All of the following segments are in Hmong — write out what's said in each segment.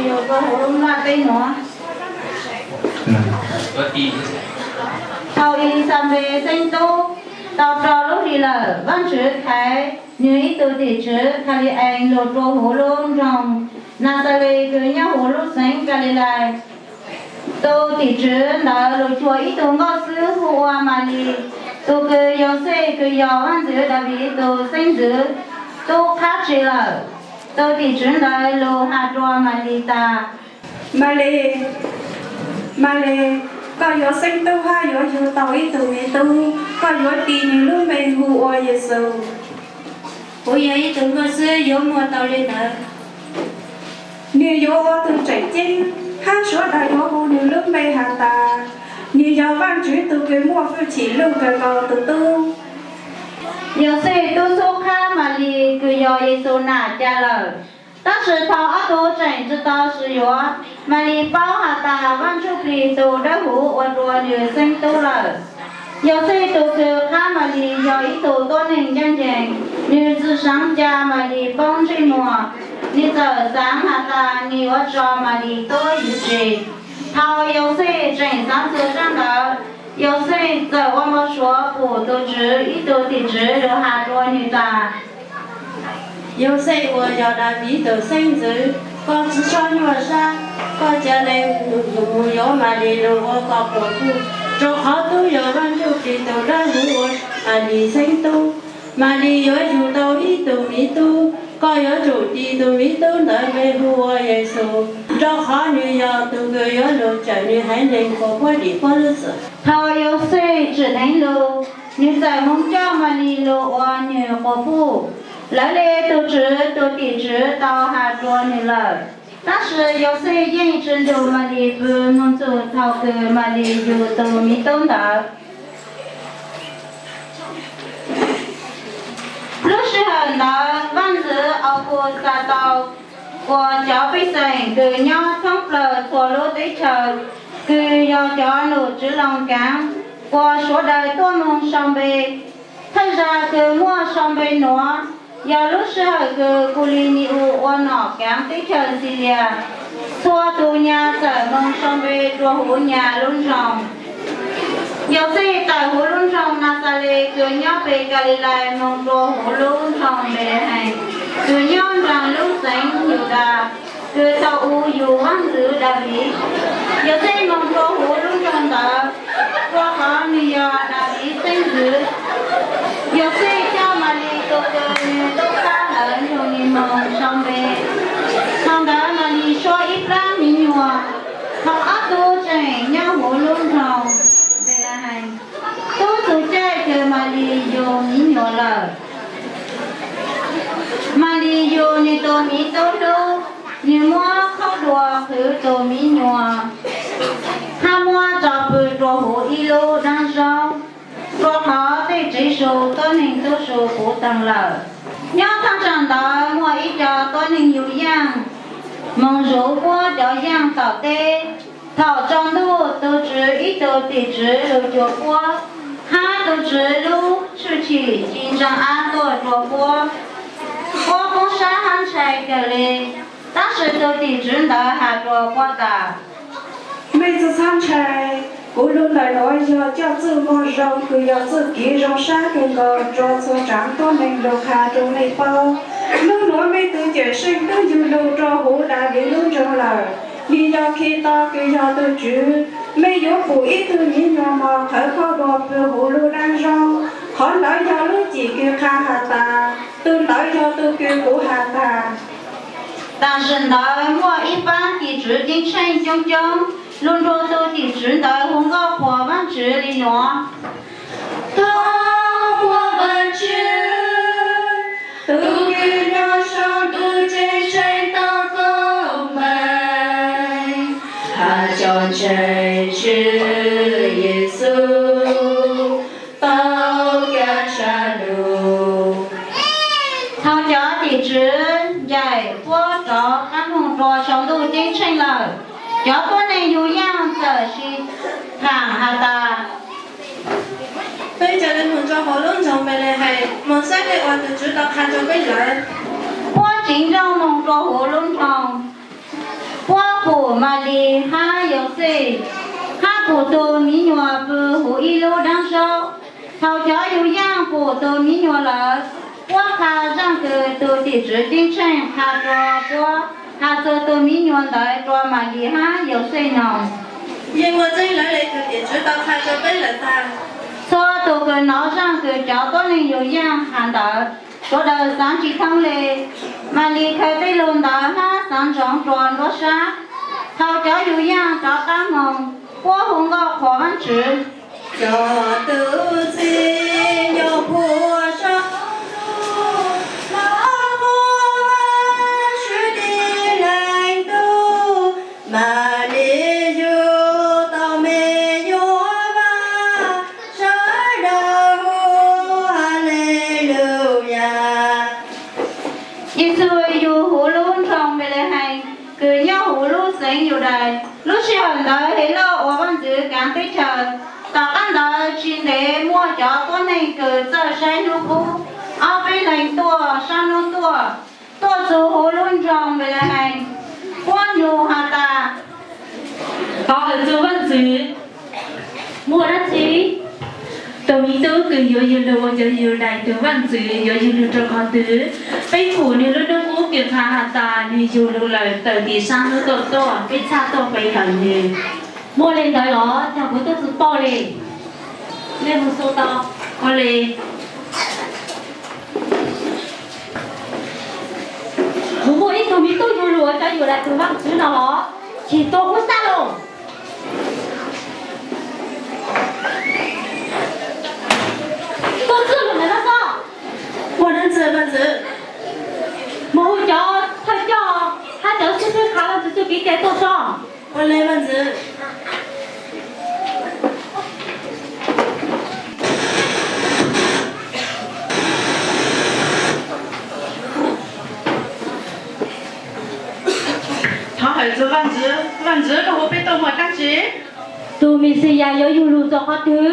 Yog koj hauv lub nplaj teb nuav. Thaum Elixanpes xeeb tub tau rau lub hli lawm, Vaajtswv thaiv nwg ib tug tim tswv Kalilais lug rua huv lub nroog Naxales kws nyob huv lub xeev Kalilais. Tus tim tswv ntawd lug cuag ib tug nkauj xwb hu ua Malis, tus kws Yauxej kws yog vaaj ntxwv Daviv tus xeeb ntxwv tub qhab tseg lawm. Tus tim tswv ntawd lug has rua Malis tas, Malis, Malis, koj yuav xeeb tub hab yuav yug tau ib tug miv tub. Koj yuav tis nwg lub npe hu ua Yexus. Kuv yog ib tug nkauj xwb yuav muaj tau le ntawd? Nwg yuav ua tug tseem ceeb, hab suav dlawg yuav hu nwg lub npe has tas, nwg yog Vaajtswv tug kws muaj fwj chim lug kawg nkaus tug tub. Yauxej tub xub qhab Malis kws yog Yexus nam ca lawm. Tab sis thaum ob tug tseem tsi tau sib yuav, Malis paub has tas Vaaj Ntsuj Plig tug Dawbhuv ua rua nwg xeeb tub lawm. Yauxej tug kws qhab Malis yog ib tug tuab neeg ncaj nceeg, nwg tsi xaav ca Malis poob ntsej muag. Nwg txawm xaav has tas nwg yuav tso Malis tuab yuv tsi. Thaum Yauxej tseem xaav txug zaaj ntawd, Yauxej txawm ua npau suav pum tug Tswv ib tug tim tswv lug has rua nwg tas, Yauxej uas yog Daviv tus xeeb ntxwv, koj tsi txhob nyuaj sab. Koj ca le mus yuav Malis lug ua koj quas puj, rua qhov tub yog Vaaj Ntsuj Plig tug Dawbhuv ua Malis xeeb tub. Malis yuav yug tau ib tug miv tub. Koj yuav tsum tis tug miv tub ntawd npe hu ua Yexus, rua qhov nwg yog tug kws yuav lug cawm nwg haiv neeg puag puab dim puab lub txim. Thaum Yauxej tsim dheev lug, nwg txawm moog coj Malis lug ua nwg quas puj, lawv le tug Tswv tug tim tswv tau has rua nwg lawm. Tab sis Yauxej yeej tsi nrug Malis pw moog txug thaum kws Malis yug tug miv tub ntawd. Lub sij hawm ntawd Vaaj Ntxwv Aukuxataus uas cov pej xeem kws nyob thoob plawg txhua lub teb chaws kws yog cov nom tswv Loos kaav ua suav dlawg tuaj moog sau npe. Thawj zag kws muaj sau npe nuav yog lub sij hawm kws Kulinis-us ua nom kaav teb chaws Xilias. Txhua tug nyas txawm moog sau npe rua huv nyas lub nroog. Yauxej tawm huv lub nroog Naxales kws nyob peg Kalilais moog rua huv lub nroog Npelehees kws nyob nraag lub xeev Yudas, kws thaum ub yug vaaj ntxwv Daviv. Yauxej moog rua huv lub nroog ntawd rua qhov nwg yog Daviv xeeb ntxwv. Yauxej coj Malis tug kws nwg tub qhab ntawd nrug nwg moog sau npe. Thaum ntawd Malis suab ib plab miv nyuas. Thaum ob tug tseem nyob huv lub nroog Npelehees, tub tug caij kws Malis yug miv nyuas lawm. Malis yug nwg tug miv tub hlub, nwg muab khaub dua qhwv tug miv nyuas hab muab tso pw rua huv ib lub dlaab zaub, rua qhov tej tsev su tuab neeg tub su puv taag lawm. Nyob thaaj tsaam ntawd muaj ib co tuab neeg yug yaaj moog zuv puab cov yaaj tom teb. Thaum tsaus ntuj tug Tswv ib tug tim tswv lug cuag puab, hab tug Tswv lub hwj chim ci ntsaa ab tuaj rua puab. Puab poob sab hab ntshai kawg le. Tab sis tug tim tswv ntawd has rua puab tas, mej tsi txhob ntshai. Kuv lug ntawm nuav yog coj txuj moo zoo kws yog txuj kev zoo sab kawg nkaus rua txhua tsaav tuab neeg lug qha rua mej paub. Nub nuav mej tug Cawm Seej tub yug lug rua huv Daviv lub nroog lawm. Nwg yog Khetos kws yog tug Tswv. Mej yuav pum ib tug miv nyuas mos qhwv khaub dua pw huv lub dlaab zaub. Qhov ntawd yog lub cim kws qha has tas, tug ntawd yog tug kws kuv has tas. Tam sim ntawd muaj ib paab tim tswv ceeb tsheej coob coob lug nrug tug tim tswv ntawd hu nkauj qhuas Vaajtswv le nuav, Thov muab Vaajtswv tug kws nyob sau ntuj ceeb tsheej tau koob meej, hab cov ntseeg Tswv Yexus tau kaaj tshaj lug. Thaum cov tim tswv ncaim puab rov qaab moog rua sau ntuj ceeb tsheej lawm, cov tuab neeg yug yaaj txawm sib thaam has tas, peb ca le moog rua huv lub nroog Npelehees, moog saib tej uas tug Tswv tau qha rua peb lawm. Puab tsiv nrooj moog rua huv lub nroog. Puam Malis hab Yauxej hab puam tug miv nyuas pw huv ib lub dlaab zaub. Thaus cov yug yaaj puam tug miv nyuas lawm, puab qha zaaj kws tug tim tswv ceeb tsheej qha rua puab has txug tug miv nyuas ntawd rua Malis hab Yauxej noog. Yeej muaj tseeb lawv le kws tim tswv tau qha rua peb lawm tag. Txhua tug kws nov zaaj kws cov tuab neeg yug yaaj has ntawd, sawv daws xaav tsi thoob le. Malis khaws tej lug ntawd hab xaav ntsoov rua nruab sab. Thaus cov yug yaaj rov qaab moog, puab hu nkauj qhuas Vaajtswv: Cov tub txib nyob puag saum ntuj, Vaajtswv tiv leeg tub, Malis yug tau me nyuam Vaaj, sawv daws hu Haleluyas. Yexus yug huv lub nroog Npelehees kws nyob huv lub xeev Yudais. Lub sij hawm ntawd Helauj ua vaaj ntxwv kaav teb chaws. Tom qaab ntawd tsi ntev muaj cov tuab neeg kws txawj saib nub qub, ob peb leeg tuaj saab nub tuaj, tuaj txug huv lub nroog Npelehees, puab nug has tas: Thov hawm txug vaaj ntxwv, muaj dlaab tsi tug miv tub kws yuav yug lug ua cov Yudais tug vaaj ntxwv yuav yug lug rua qhov twg? Peb pum nwg lub nub qub kws qha has tas nwg yug lug lawm tawm tim saab nub tuaj tuaj, peb txhaj tuaj pe hawm nwg. Muaj le ntawd los? Caag kuv tuaj tsi paub le. Mej moog xu tau. Ua le, kuv muaj ib tug miv tub yug lug ua cov Yudais tug vaaj ntxwv no los? Tsi tuaj kuv sab los. Tuaj txug lug ntawm no sob. Ua le ntxwv, vaaj ntxwv. Moog hu cov thawj coj hab cov xib fwb qha vaaj ntxwv txuj kev cai tuaj sob. Ua le vaaj ntxwv. Thov hawm txug vaaj ntxwv, vaaj ntxwv, koj hu peb tuaj muaj dlaab tsi? Tug Mexiyas yuav yug lug rua qhov twg?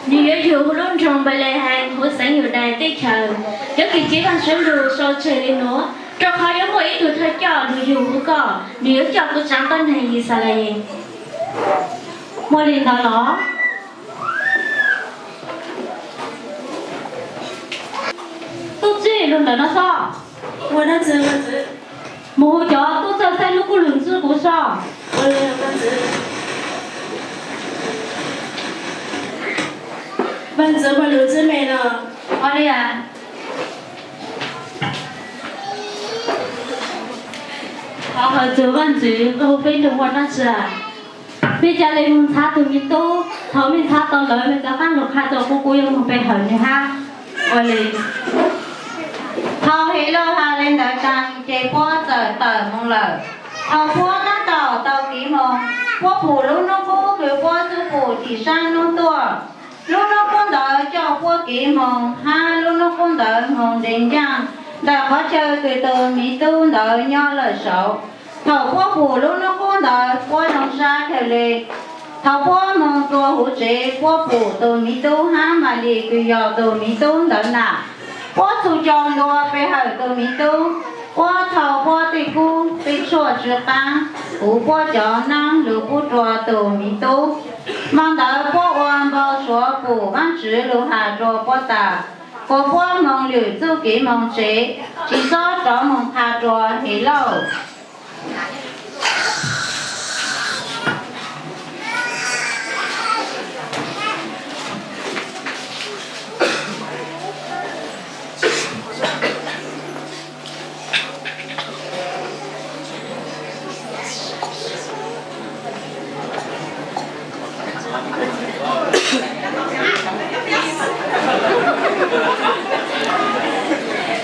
Nwg yuav yug huv lub nroog Npelehees huv xeev Yudais teb chaws. Cov kws cev vaaj sawv lug sau tseg le nuav, rua qhov yuav muaj ib tug thawj coj lug yug huv koj, nwg yuav coj kuv tsaav tuab neeg Yixalayees. Muaj le ntawd los? Tuaj txug lug ntawm no sob. Ua le ntxwv, vaaj ntxwv. Moog hu cov tub txawj saib nub qub lug ntsib kuv sob. Ua le vaaj ntxwv. Vaaj ntxwv, muaj lug ntsib mej no. Ua le, thov hawm txug vaaj ntxwv, koj hu peb lug muaj dlaab tsi? Peb ca le moog ntxhab tug miv tub, thaus mej ntxhab tau lawm mej rov qaab lug qha rua kuv, kuv yuav moog pe hawm nwg hab. Ua le, thaus Helauj has le ntawd taag ces puab txawm tawm moog lawm. Thaus puab taab tom tau kiv moog, puab pum lub nub qub kws puab txwb pum tim saab nub tuaj. Lub nub qub ntawd coj puab kiv moog, hab lub nub qub ntawd moog nres ncaaj ntawm qhov chaw kws tug miv tub ntawd nyob lawm saud. Thaus puab pum lub nub qub ntawd puab zoo sab kawg le. Thaus puab moog rua huv tsev puab pum tug miv tub hab Malis kws yog tug miv tub ntawd nam. Puab txhus cau ntua pe hawm tug miv tub. Puab thau puab tej kub tej tshuaj tsw qaab, huv puab cov naab lug pub rua tug miv tub. Mo ntawd puab ua npau suav pum Vaajtswv lug has rua puab tas, kuas puab moog lwm txuj kev moog tsev, tsi xob rov moog qha rua Helauj.